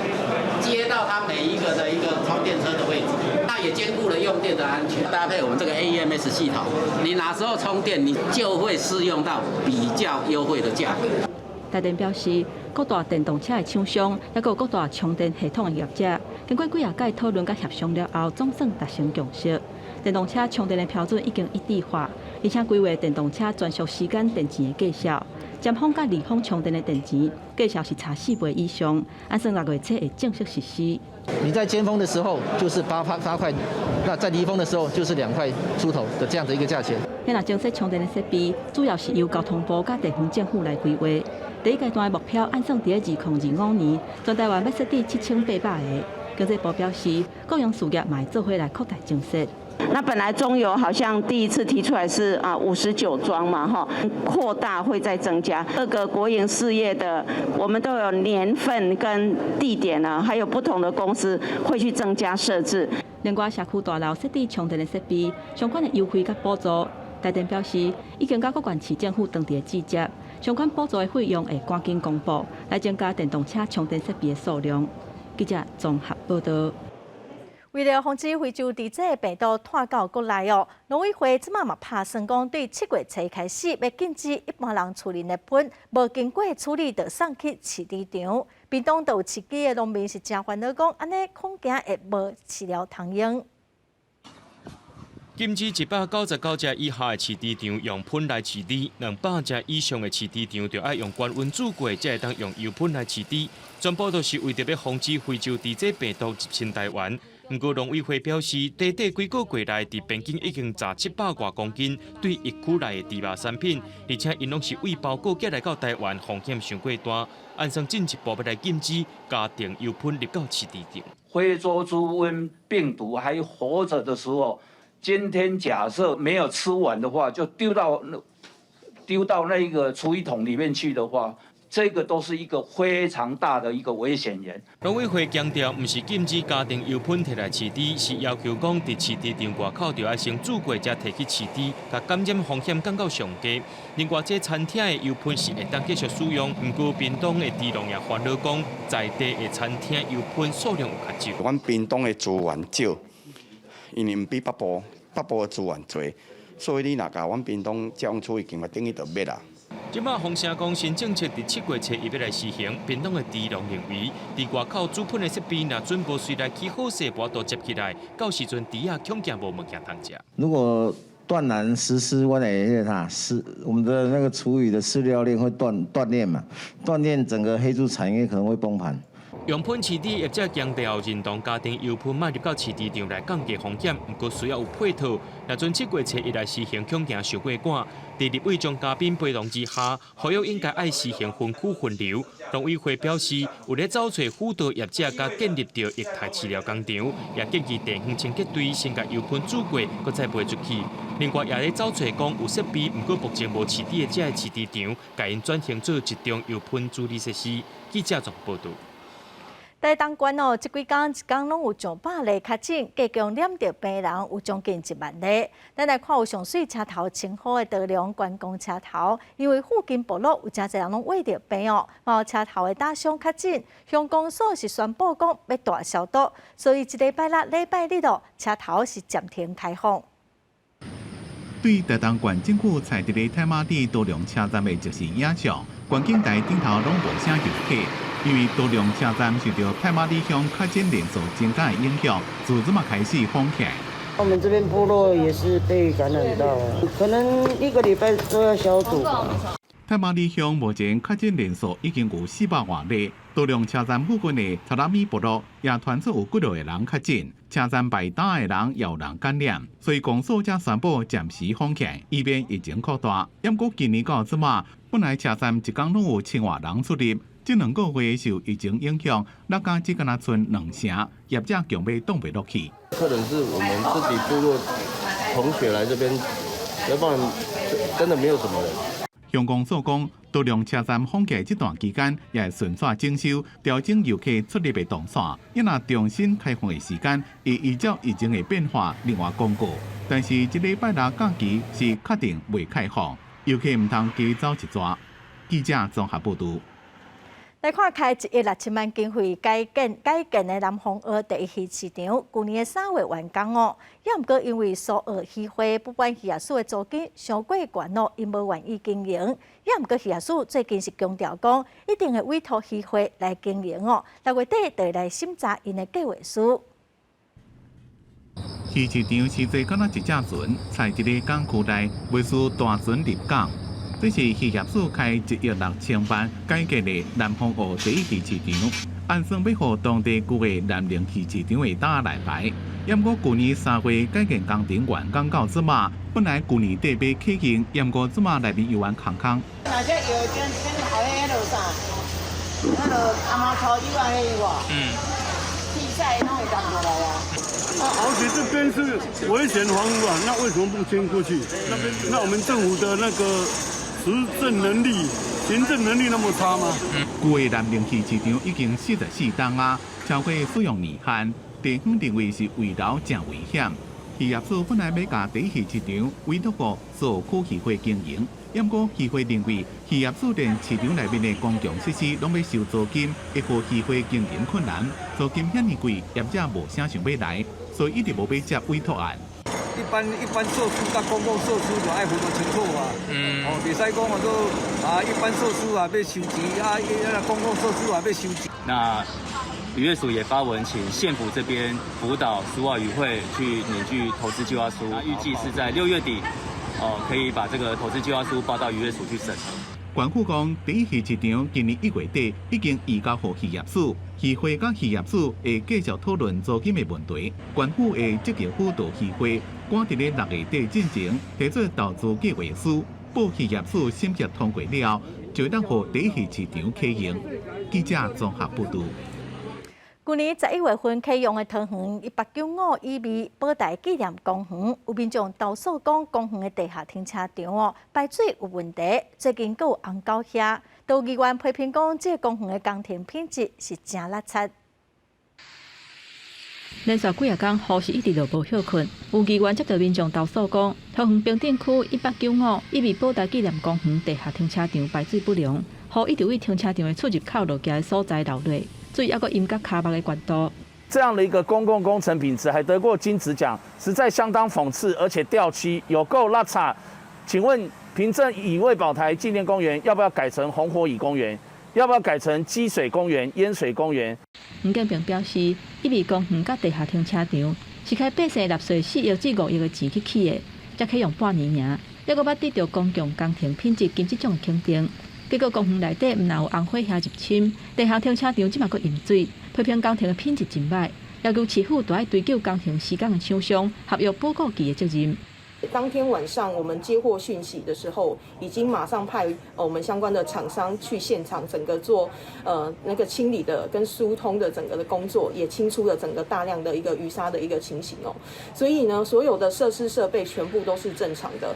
接到它每一個的一個充電車的位置，那也兼顧了用電的安全。搭配我們這個 AEMS 系統，你哪時候充電，你就會適用到比較優惠的價格。台電表示，各大電動車的廠商，抑閣有各大充電系統的業者，經過幾仔擺討論佮協商了後，總算達成共識。電動車充電的標準已經一致化，而且規劃電動車專屬時間電池的價數。尖峰佮離峰充電的電池價數是差4倍以上，按算6月初會正式實施。你在尖峰的時候就是8塊，那在離峰的時候就是2塊出頭的這樣的一個價錢。現在增設充電的設備，主要是由交通部佮地方政府來規劃。第一階段的目標按算佇2025年，全台灣欲設置7800個。經濟部表示，國營事業嘛會做伙來擴大增設。那本來中油好像第一次提出來是59樁嘛，哈，擴大會再增加。各個國營事業的，我們都有年份跟地點啊，還有不同的公司會去增加設置。另外，社區大樓設置充電的設備，相關的優惠佮補助，台電表示已經佮各縣市政府當地的對接，相關補助的費用會趕緊公布，來增加電動車充電設備的數量。記者綜合報道。為了防止非洲豬瘟病毒湠到國內哦，農委會這馬嘛拍算講，對7月初開始，欲禁止一般人厝裡的糞無經過處理就送去飼豬場。屏東就有飼雞的農民是誠煩惱，講按呢恐驚會無飼料通用。禁止199隻以下的飼豬場用糞來飼豬，200隻以上的飼豬場就愛用高溫煮過，才會當用油噴來飼豬。全部都是為著欲防止非洲豬瘟病毒入侵台灣。毋過農委會表示，短短幾個月內，佇邊境已經查700外公斤對疫區來的豬肉產品，而且𪜶攏是對包裹寄來到台灣，風險傷過大。按算進一步欲來禁止家庭油噴入到飼豬場。非洲豬瘟病毒還活著的時候，今天假設沒有吃完的話，就丟到那個廚餘桶裡面去的話，這個都是一個非常大的一個危險源。農委會強調，毋是禁止家庭油噴提來飼豬，是要求講佇飼豬場外口就愛先煮過，才提去飼豬，共感染風險降到上低。另外，這餐廳的油噴是會當繼續使用，毋過屏東的豬農也煩惱講，在地的餐廳油噴數量有較少。阮屏東的資源少，因為毋比北部，北部的資源濟，所以你若共阮屏東這種處理計劃，等於就滅啦。這馬風聲講新政策佇7月初一欲來施行，屏東的豬農認為，佇外口煮糞的設備若準無隨來起好勢，無法度接起來，到時陣豬仔恐驚無物件通食。如果斷然實施，我來啥是我們的那個廚餘的飼料鏈會斷裂嘛？斷裂整個黑豬產業可能會崩盤。用糞飼豬業者強調，認同家庭油噴莫入到飼豬場來降低風險，毋過需要有配套。若準7月初一來施行，恐驚傷過趕。佇立委鍾嘉賓陪同之下，呼籲應該愛實行分區分流。農委會表示，有咧走揣輔導業者，佮建立著液態飼料工廠，也建議地方清潔隊先共油噴煮過，閣再賣出去。另外，也咧走揣講有設備，毋過目前無飼豬的這个飼豬場，共𪜶轉型做集中油噴處理設施。記者綜報導。台東縣哦，這幾工一工攏有上百例確診，加強染著病人有將近1萬例。咱來看有上媠車頭稱呼的多良觀光車頭，因為附近部落有誠濟人攏穢著病哦，嘛有車頭的打傷確診，鄉公所是宣布講欲大消毒，所以這禮拜六、禮拜日哦，車頭是暫停開放。對台東縣政府採佇咧太馬里多良車站的即時影像，觀景台頂頭攏無啥遊客。因為多良車站受著太馬里鄉確診人數增加的影響，自這馬開始封起來。我們這邊部落也是被感染到，可能一個禮拜都要消毒。太馬里鄉目前確診人數已經有400外例，多良車站附近的塔拉米部落也傳出有幾落個人確診，車站擺擔的人也有人感染，所以公所才宣布暫時封起來，以免疫情擴大。毋過今年到這馬，本來車站一工攏有千外人出入。這兩個月受疫情影響，六家只敢若賰兩成，業者強欲擋袂落去。客人是我們自己部落同學來這邊，要不然真的沒有什麼人。鄉公所講，多良車站封起這段期間，也會順續整修、調整遊客出入的動線。伊若重新開放的時間，會依照疫情的變化另外公告。但是這禮拜六假期是確定袂開放，遊客毋通加走一逝。記者綜合報導。來看開1億6千萬經費改建的南方澳第一魚市場，舊年的3月完工哦。也毋過因為蘇澳漁會不滿漁業署的租金傷過懸哦，𪜶無願意經營。也毋過漁業署最近是強調講，一定會委託漁會來經營哦。6月底就會來審查𪜶的計劃書。魚市場實際敢若一隻船，載佇咧港區內，袂輸大船入港。這是漁業署開1億6千萬改建的南方澳第一魚市場，按算欲予當地舊的南寧魚市場的擔來排。毋過舊年3月改建工程完工到這馬，本來舊年底欲啟用，毋過這馬內面猶原空空。那這藥跟後迄落啥？彼落阿貓頭以外彼個無？嗯。地賽攏會淡落來啊。啊，而且這邊是危險房屋啊，那為什麼不遷過去？那邊，那我們政府的那個執政能力、行政能力那麼差嗎？舊的南寧魚市場已經44冬啊，超過使用年限，地方認為是危樓誠危險。漁業署本來欲共第一魚市場委託予蘇澳區漁會經營，毋過漁會認為漁業署連市場內面的公共設施攏欲收租金，會予漁會經營困難，租金遐爾貴，業者無啥想欲來，所以一直無欲接委託案。一般設施佮公共設施就愛分得清楚啊。哦，袂使講話說啊，一般設施也欲收錢啊，那公共設施也欲收錢。那漁業署也發文請縣府這邊輔導蘇澳漁會去擬具投資計劃書，預計是在6月底，哦，可以把這個投資計劃書報到漁業署去審。縣府講，第一魚市場今年1月底已經移交予漁業署，漁會佮漁業署會繼續討論租金的問題。縣府會積極輔導漁會，趕佇咧6月底進前提出投資計劃書，報漁業署審核通過了後，就會當予第一魚市場啟用。記者綜合報導。舊年11月份啟用的桃園1895以美寶台紀念公園，有民眾投訴講公園的地下停車場哦排水有問題，最近閣有紅狗遐，都議員批評講，這個公園的工程品質是誠垃圾。連續幾仔工雨是一直落無歇睏，有議員接到民眾投訴講，桃園平鎮區1895以美寶台紀念公園地下停車場排水不良，雨一直對停車場的出入口落橋的所在流落。水猶閣淹到跤目的懸度。這樣的一個公共工程品質還得過金質獎，實在相當諷刺，而且掉漆有夠垃圾。請問平鎮乙未保台紀念公園要不要改成紅火蟻公園？要不要改成積水公園、淹水公園？吳建平表示，以美公園佮地下停車場是開百姓納稅4億至5億的錢去起的，才啟用半年爾，猶閣捌得著公共工程品質金質獎的肯定。結果公園內底毋但有紅火蟻入侵，地下停車場這馬閣淹水，批評工程的品質真䆀，要求市府著愛追究工程施工的廠商合約保固期的責任。當天晚上我們接獲訊息的時候，已經馬上派我們相關的廠商去現場，整個做那個清理的跟疏通的整個的工作，也清出了整個大量的一個淤沙的一個情形哦。所以呢，所有的設施設備全部都是正常的。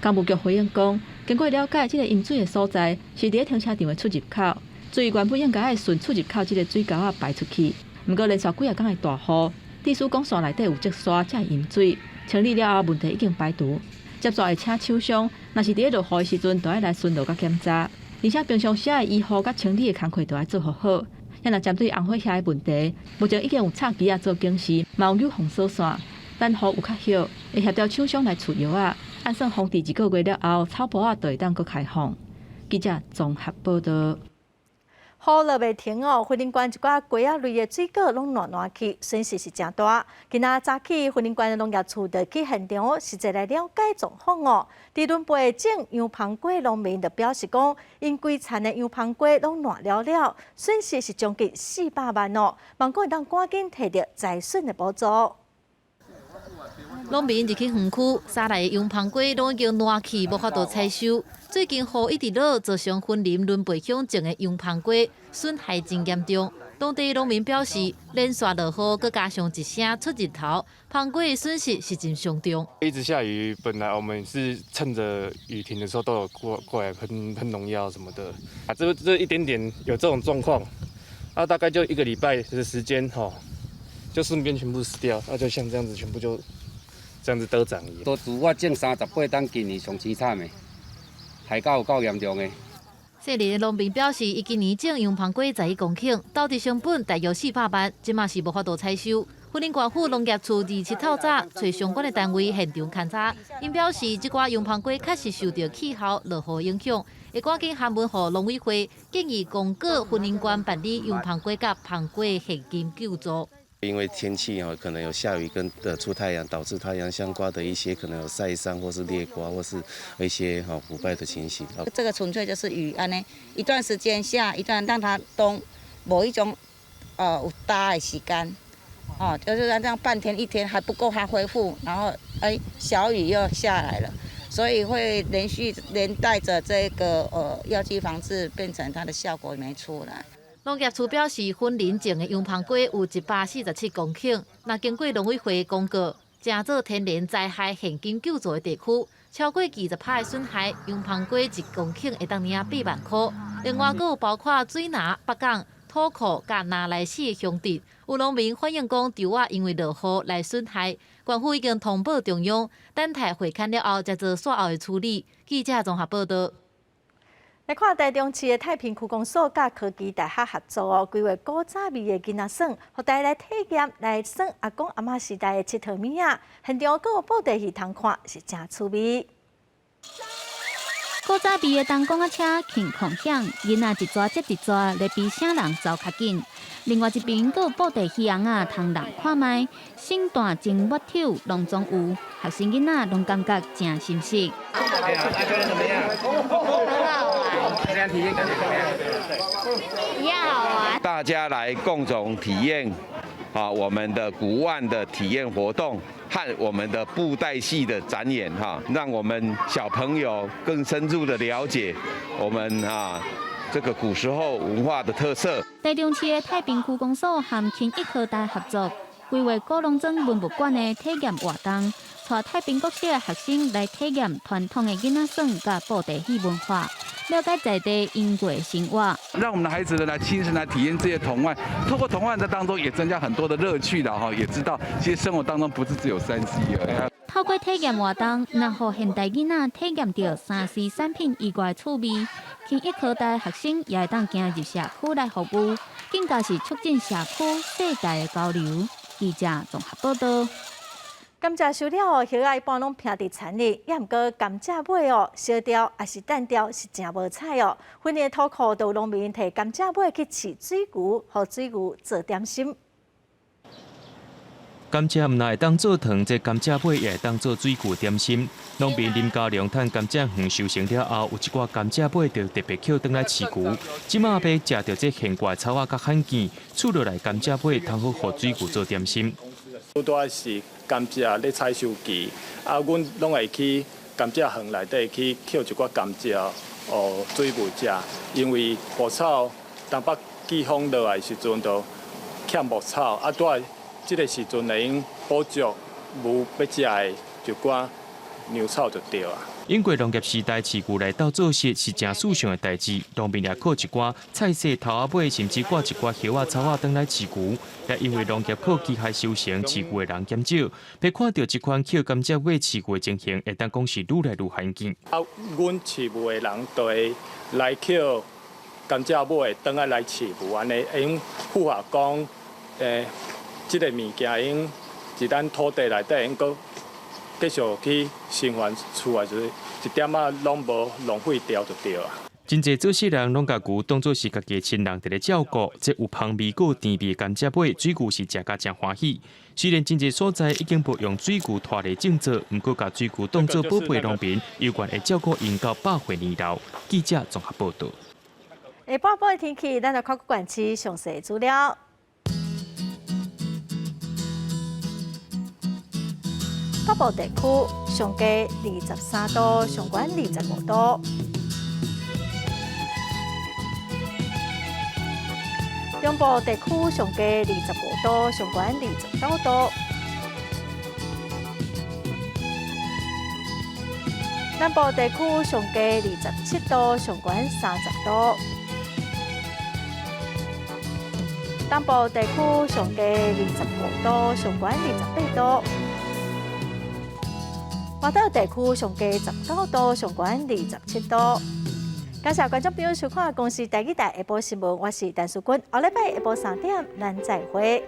工務局回應講，經過了解，這個淹水的所在是佇咧停車場的出入口，水原本應該愛順出入口這个水溝仔排出去，毋過連續幾仔工的大雨，地書講山內底有積沙，才會淹水。清理了後，問題已經排除。接續會請廠商，若是佇咧落雨的時陣，就愛來巡邏佮檢查，而且平常時的醫護佮清理的工課都愛做予好。若針對紅火遐的問題，目前已經有插旗仔做警示，嘛有封鎖線，等雨有較歇，會協調廠商來除藥仔，按算防治一個月了後，草埔仔就會當閣開放。記者綜合報導。雨落袂停哦，雲林縣一寡瓜仔類的水果攏爛爛去，損失是誠大。今仔早起，雲林縣的農業處就去現場實際來了解狀況哦。佇崙背種洋芳瓜農民就表示講，𪜶規田的洋芳瓜攏爛了了，損失是將近400萬哦。望講會當趕緊提著災損的補助。農民入去園區，沙內的洋芳瓜攏已經爛去，無法度採收。最近雨一直落，造成雲林崙背鄉種的洋芳瓜損害真嚴重。當地農民表示，連續落雨，閣加上一聲出日頭，芳瓜的損失是真傷重。一直下雨，本來我們是趁着雨停的時候都有過來噴噴農藥什麼的。啊，這一點點有這種狀況，啊，大概就一個禮拜的時間，吼，就順便全部死掉，那就像這樣子，全部就這樣子都長一樣。都自我種38冬，今年上淒慘的，害到有夠嚴重的。踅林的農民表示，伊今年種洋芳瓜11公頃，投入成本大約400萬，這馬是無法度採收。雲林縣府農業處27透早揣相關的單位現場勘查，𪜶表示，這寡洋芳瓜確實受著氣候落雨影響，會趕緊函文予農委會，建議公告雲林縣辦理洋芳瓜佮芳瓜現金救助。因為天氣哦，可能有下雨跟的出太陽，導致太陽香瓜的一些可能有曬傷或是裂瓜或是一些哈腐敗的情形。這個純粹就是雨按呢，一段時間下一段，讓它都某一種有乾的時間，哦，就是這樣半天一天還不夠它恢復，然後哎小雨又下來了，所以會連續連帶着這個藥劑防治變成它的效果沒出來。農業處表示，雲林種的洋芳瓜有147公頃，若經過農委會公告，成做天然災害現金救助的地區，超過20%的損害，洋芳瓜1公頃會當領8萬塊。另外，閣有包括水林、北港、土庫佮那來四个鄉鎮，有農民反映講，稻仔因為落雨來損害，縣府已經通報中央，等待會勘了後，才做煞後的處理。記者綜合報導。來看台中市的太平區公所佮科技大學合作哦，規劃古早味的囡仔耍，予大家來體驗來耍阿公阿嬤時代的𨑨迌物仔。現場閣有布袋戲通看，是誠趣味。古早味的銅管仔車輕空響，囡仔一逝接一逝咧比啥人走較緊。另外一邊閣有布袋戲尪仔通人看覓，聖誕前抹手攏總有，學生囡仔攏感覺誠心適。很好玩。這樣體驗感覺怎麼樣？一樣好玩。大家來共同體驗啊，我們的古玩的體驗活動和我們的布袋戲的展演哈，讓我們小朋友更深入的了解我們啊這個古時候文化的特色。台中市的太平區公所和勤益科大合作，規劃古龍莊文物館的體驗活動，帶太平國小的學生來體驗傳統的囡仔耍佮布袋戲文化，了解在地音樂生活。讓我們的孩子呢來親身來體驗這些童玩，透過童玩的當中也增加很多的樂趣了哈，也知道其實生活當中不是只有3C 而已。透過體驗活動，讓予現代囡仔體驗著3C 產品以外趣味，勤益科大學生也會當行入社區來服務，更加是促進社區世代的交流。記者綜合報導。甘蔗收了後，葉仔一般攏拚佇田裡，也毋過甘蔗尾哦，燒掉抑是擲掉是誠無彩哦。雲林的土庫就有農民提甘蔗尾去飼水牛，予水牛做點心。甘蔗毋但會當做糖，這甘蔗尾也會當做水牛點心。農民林家良趁甘蔗園收成了後，有一寡甘蔗尾就特別抾轉來飼牛。這馬欲食著這現掛草仔較罕見，厝落來甘蔗尾通好予水牛做點心。拄拄仔是甘蔗咧採收期，啊，阮攏會去甘蔗園內底去抾一寡甘蔗，予水牛食。因為牧草東北季風落來時陣，就欠牧草，啊，拄仔這个時陣會用補足牛欲食的一寡牛草就對啊。英國農業時代，飼牛來鬥做穡是誠時尚的代誌，農民也靠一寡菜色頭仔尾，甚至掛一寡葉仔草仔轉來飼牛。也因為農業靠機械收成，飼牛的人減少，欲看著這款抾甘蔗尾飼牛的情形，會當講是愈來愈罕見。啊，阮飼牛的人就會來抾甘蔗尾，轉來來飼牛按呢，會用符合講，這个物件會用佇咱土地內底，會用閣繼續去循環出來，就是一點仔攏無浪費掉就對啊。真濟做穡人攏共牛當做是家己的親人佇咧照顧，這有芳味閣甜味的甘蔗尾，水牛是食甲誠歡喜。雖然真濟所在已經無用水牛拖犁種作，毋過共水牛當做寶貝農民，猶原會照顧𪜶到百歲年老。記者綜合報導。下半晡的天氣，咱來看各縣市詳細資料。北部地區上低23度，上懸25度。中部地區上低25度，上懸29度。南部地區上低27度，上懸30度。東部地區上低25度，上懸28度。外島地區上低19度，上懸27度。感謝觀眾朋友收看《公視台語台下晡新聞》，我是陳淑君。後禮拜下晡3點，咱再會。